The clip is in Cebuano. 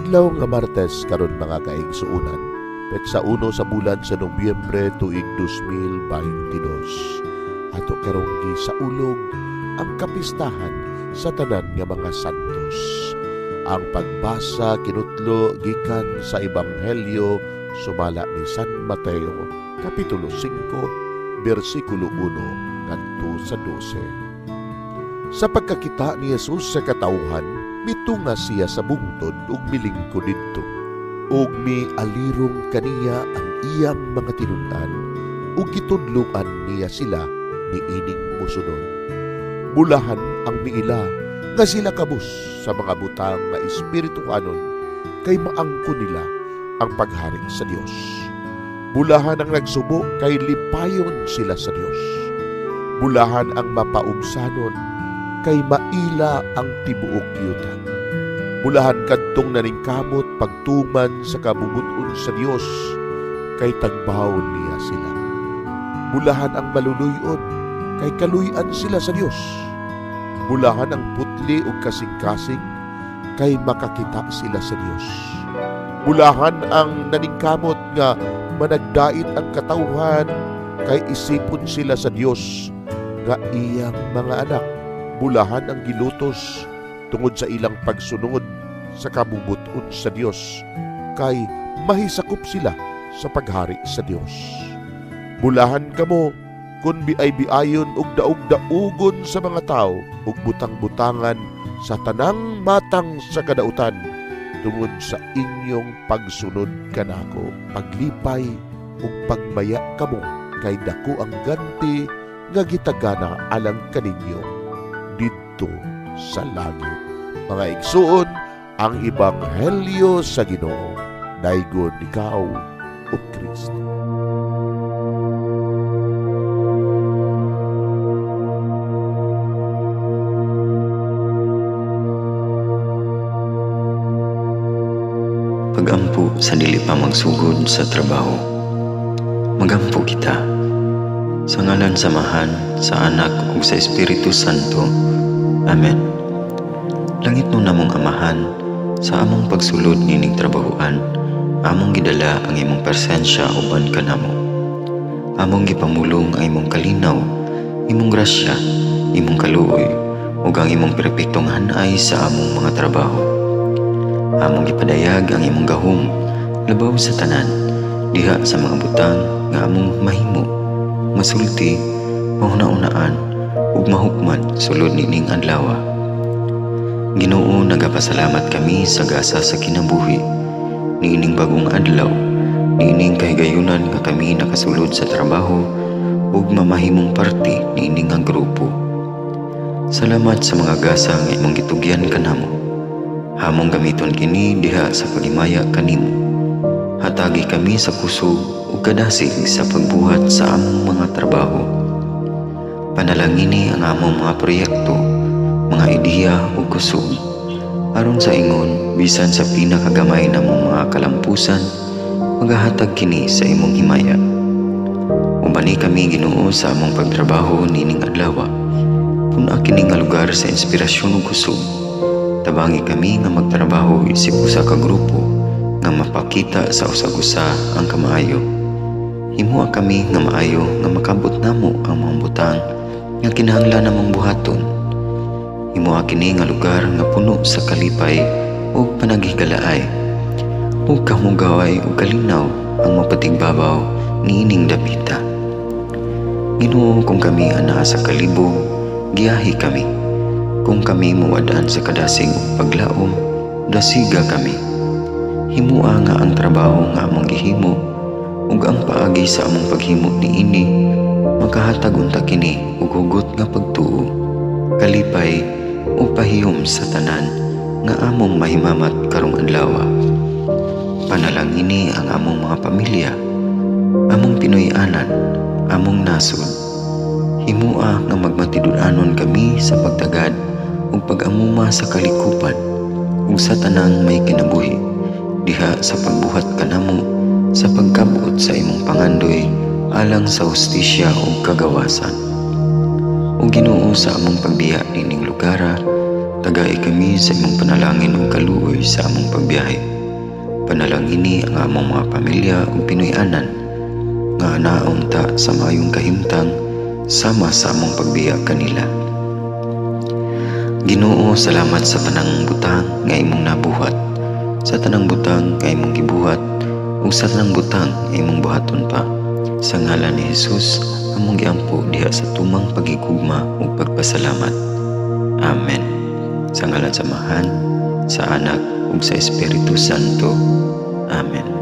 Adlaw nga Martes karon mga kaigsuonan, petsa 1 sa bulan sa Nobyembre tuig 2022. Ato karong gisaulog ang kapistahan sa tanan nga mga santos. Ang pagbasa kinutlo gikan sa Ebanghelyo sumala ni San Mateo, Kapitulo 5, bersikulo 1 ngadto sa 12. Sa pagkakita ni Jesus sa katawhan, mitunga siya sa bungtod ug milingkod didto. Ug mialirong kaniya ang iyang mga tinun-an ug gitudloan niya sila niining mosunod. Bulahan ang miila nga sila kabus sa mga butang nga espirituhanon kay maangko nila ang paghari sa Dios. Bulahan ang nagsubo kay lipayon sila sa Dios. Bulahan ang mapaubsanon kay maila ang tibuok yuta. Bulahan kadtong naningkamot pagtuman sa kabubut-on sa Dios kay tagbaw niya sila. Bulahan ang maluluy-on kay kaluy-an sila sa Dios. Bulahan ang putli ug kasing-kasing kay makakita sila sa Dios. Bulahan ang naningkamot nga managdait ang katawhan kay isipon sila sa Dios nga iyang mga anak. Bulahan ang gilutos tungod sa ilang pagsunod sa kabubut-on sa Dios kay mahisakop sila sa paghari sa Dios. Bulahan kamo kun biay-biayon ug daog-daugon sa mga tawo ug butang-butangan sa tanang matang sa kadautan tungod sa inyong pagsunod kanako. Paglipay ug pagmaya kamo kay dako ang ganti nga gitagana alang kaninyo didto sa langit. Mga igsuon, ang ebanghelyo sa Ginoo. Daygon ikaw, o Kristo. Pagampo sa dili pa magsugod sa trabaho. Magampo kita. Sa ngalan sa Amahan, sa Anak ug sa Espiritu Santo. Amen. Langit no namong Amahan, sa among pagsulod nining trabahoan, among gidala ang imong presensya uban kanamo. Among gipamulong ang imong kalinaw, imong grasya, imong kaluoy, ug ang imong perpektong hanay sa among mga trabaho. Among gipadayag ang imong gahom labaw sa tanan, diha sa mga butang nga among mahimo, masulti, mahuna-unaan ug mahukman sulod nining adlaw. Ginoo, nagapasalamat kami sa gasa sa kinabuhi niining bagong adlaw, niining kahigayunan nga kami nakasulod sa trabaho ug mamahimong parte niining nga grupo. Salamat sa mga gasa nga imong gitugyan kanamo. Hamong gamiton kini diha sa paghimaya kanimo. Hatagi kami sa kusog ug kadasig sa pagbuhat sa among mga trabaho. Panalangini ang among mga proyekto, mga ideya ug kusog. Aron sa ingon, bisan sa pinakagamay namong mga kalampusan, magahatag kini sa imong himaya. Ubani kami, Ginoo, sa among pagtrabaho nining adlaw. Pun-a kini nga lugar sa inspirasyon ug kusog. Tabangi kami nga magtrabaho isip usa ka grupo nga mapakita sa usag-usa ang kamaayo. Himua kami nga maayo nga makabot namo ang mga butang nga kinahanglan namong buhaton. Himua kini nga lugar nga puno sa kalipay ug panaghigalaay, ug kamugaway ug kalinaw ang mapatigbabaw niining dapita. Ginoo, kung kami anaa sa kalibog, giyahi kami. Kung kami muwad-an sa kadasig ug paglaom, dasiga kami. Himua nga ang trabaho nga among gihimo ug ang paagi sa among paghimo niini makahatag unta kini og hugot nga pagtuo, kalipay ug pahiyom sa tanan nga among mahimamat karong adlaw. Panalangini ang among mga pamilya, among Pinoy-anan, among nasod. Himua nga magmatinud-anon kami sa pagtagad ug pag-amuma sa kalikupan ug sa tanang may kinabuhi diha sa pagbuhat kanamo sa pagkabot sa imong pangandoy alang sa hustisya ug kagawasan. Ug Ginoo, sa among pagbiya nining lugara, tagai kami sa imong panalangin ug kaluoy sa among pagbiyahe. Panalangini ang among mga pamilya ug Pinoy-anan nga naong ta sa maayong kahimtang sama sa among pagbiya kanila. Ginoo, salamat sa tanang butang nga imong nabuhat, sa tanang butang nga imong gibuhat, ug sa tanang butang nga imong buhaton pa. Sa ngalan ni Jesus, among giampo diha sa tumang pagigugma ug pagpasalamat. Amen. Sa ngalan sa Amahan, sa Anak ug sa Espiritu Santo. Amen.